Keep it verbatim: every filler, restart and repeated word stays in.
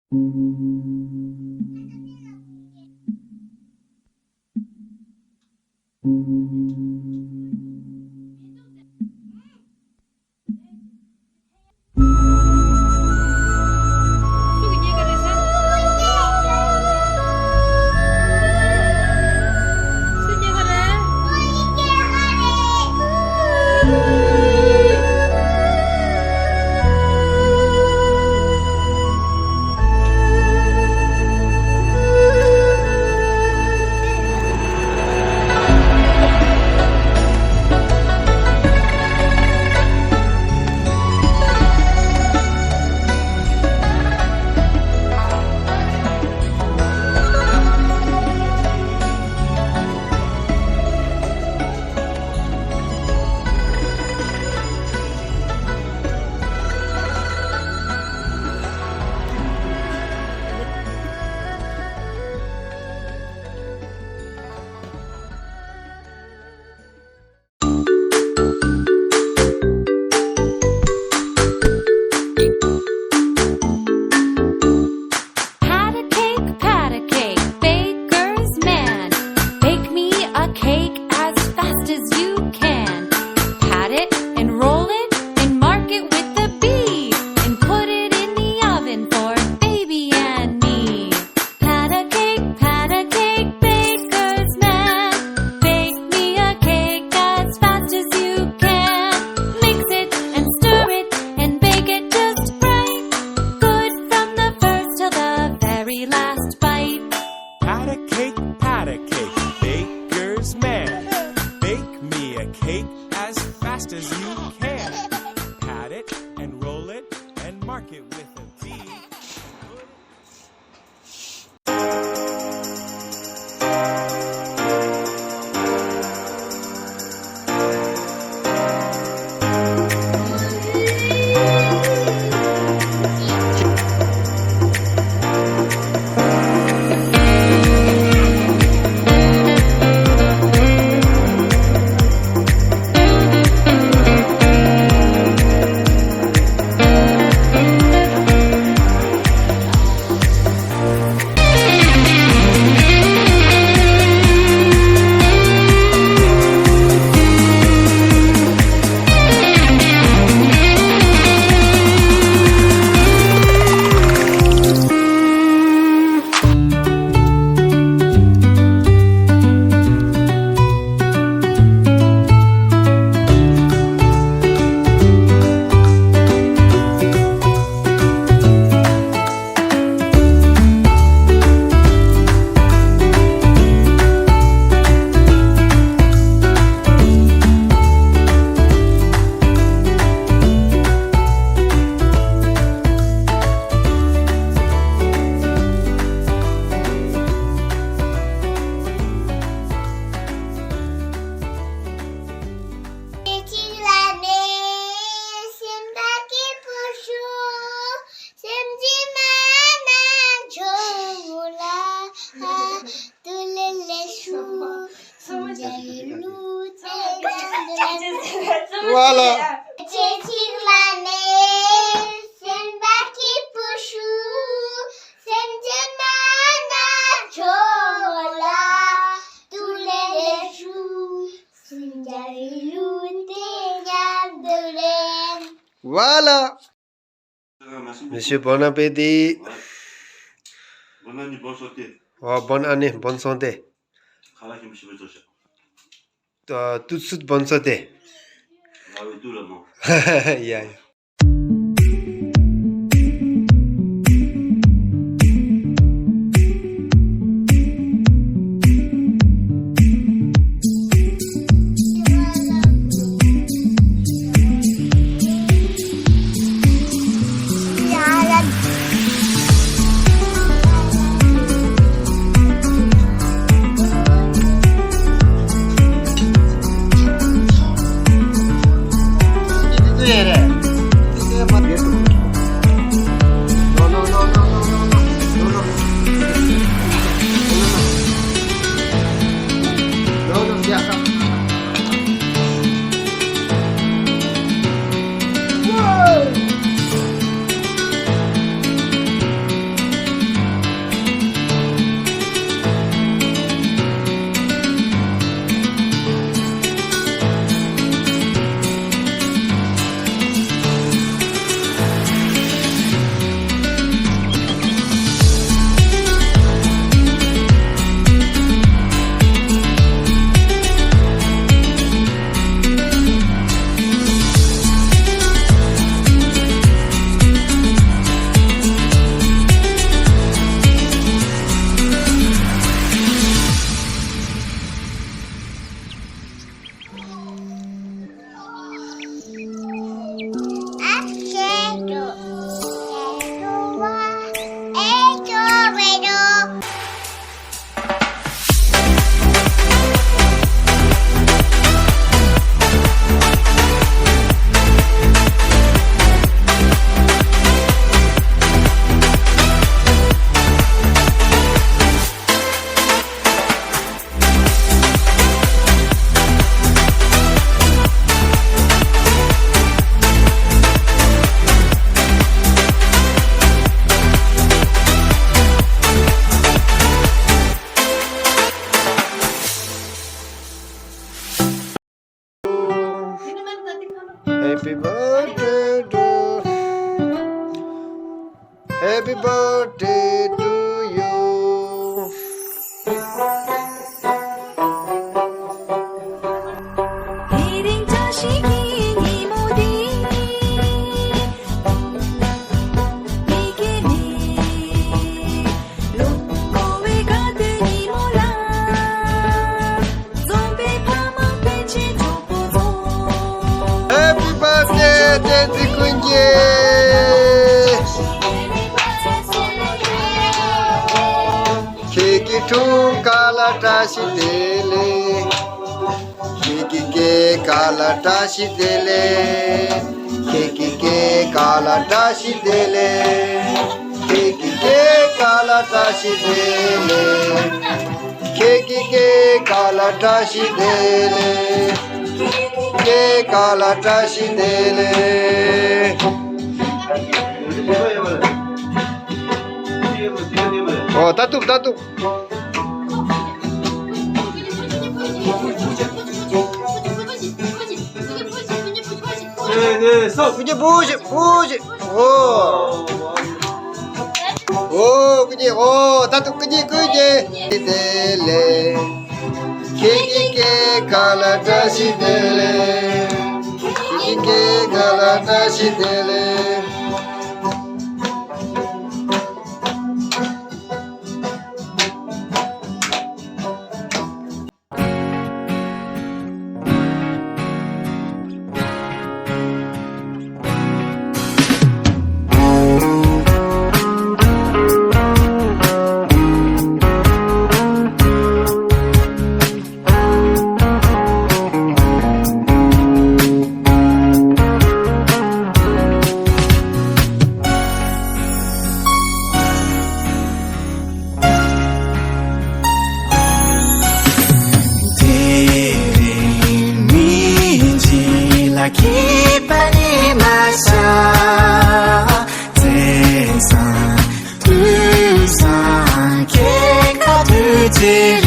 Pat a cake, pat a cake, baker's man. Bake me a cake as fast as you can. Pat it and roll it and mark it with a B. And put it in the oven for baby and me. Pat a cake, pat a cake, baker's man. Bake me a cake as fast as you can. Mix it and stir it and bake it just right. Good from the first till the very last bite. Pat a cake, pat a cake, baker's man. Bake me a cake as fast as you can. Pat it and roll it and mark it with a B. སེམས་ཅན་མ་ན་ཆོ་ལ་ཏུ་ལེ་ལེ་ཤུ། སེམས་ཅན་ལུ་ཏེ་ཡ་ཏུ་ལེ། ཝ་ལ། ཅེ་ཅིག་ལ་ནེ་སེམས་པ་སྐྱིད་པོ་ཞུ། སེམས་ཅན་མ་ན་ཆོ་ལ་ཏུ་ལེ་ལེ་ཤུ། སེམས་ཅན་ལུ་ཏེ་ཡ་ཏུ་ལེ། ཝ་ལ། Monsieur, bon appétit. Bonne année, bonne santé. Oh, bonne année, bonne santé. Euh, tout de suite, bonne santé. Yeah, yeah. Happy birthday to you. དེ་རིང་བཀྲ་ཤིས་ཀྱི་ཉིན་མོ་འདི། མི་དགེ་ལས་ལོ་འཁོར་བའི་དགའ་སྟོན་ཉིན་མོ་ལ། འཛོམས་པའི་ཕ་མ་སྤུན་མཆེད་གྲོགས་པོ་ཚོ། Happy birthday བསྟན་འཛིན་ཀུན་རྒྱལ། ཁྱེད་ཀྱི་འཁྲུངས་སྐར་ལ་བཀྲ་ཤིས་བདེ་ལེགས། ཁྱེད་ཀྱི་སྐྱེས་སྐར་ལ་བཀྲ་ཤིས་བདེ་ལེགས། ཁྱེད་ཀྱི་སྐྱེས་སྐར་ལ་བཀྲ་ཤིས་བདེ་ལེགས། ཁྱེད་ཀྱི་སྐྱེས་སྐར་ལ་བཀྲ་ཤིས་བདེ་ལེགས། ཁྱེད་ཀྱི་སྐྱེས་སྐར་ལ་བཀྲ་ཤིས་བདེ་ལེགས། སྐྱེས་སྐར་ལ་བཀྲ་ཤིས་བདེ་ལེགས། ཨོ། ད་ཐུབ། ད་ཐུབ། ཀུན་མཁྱེན་བུ་ཞིག་བུ་ཞིག་ཨོ། ཨོ། ཀུན་མཁྱེན་ཨོ། ད་ཐུབ། ཀུན་མཁྱེན་ཀུན་མཁྱེན་བདེ་ལེགས། ཁྱེད་ཀྱི་སྐྱེས་སྐར་ལ་བཀྲ་ཤིས་བདེ་ལེགས། ཁྱེད་ཀྱི་སྐྱེས་སྐར་ལ་བཀྲ་ཤིས་བདེ་ལེགས། དེ་རིང་མི་གཅིག་ལ་སྐྱིད་པ་ནི་མ་བྱ། བརྩེ་བཟང་དུས་བཟང་སྐྱེས་སྐར་དུས་ཚོད་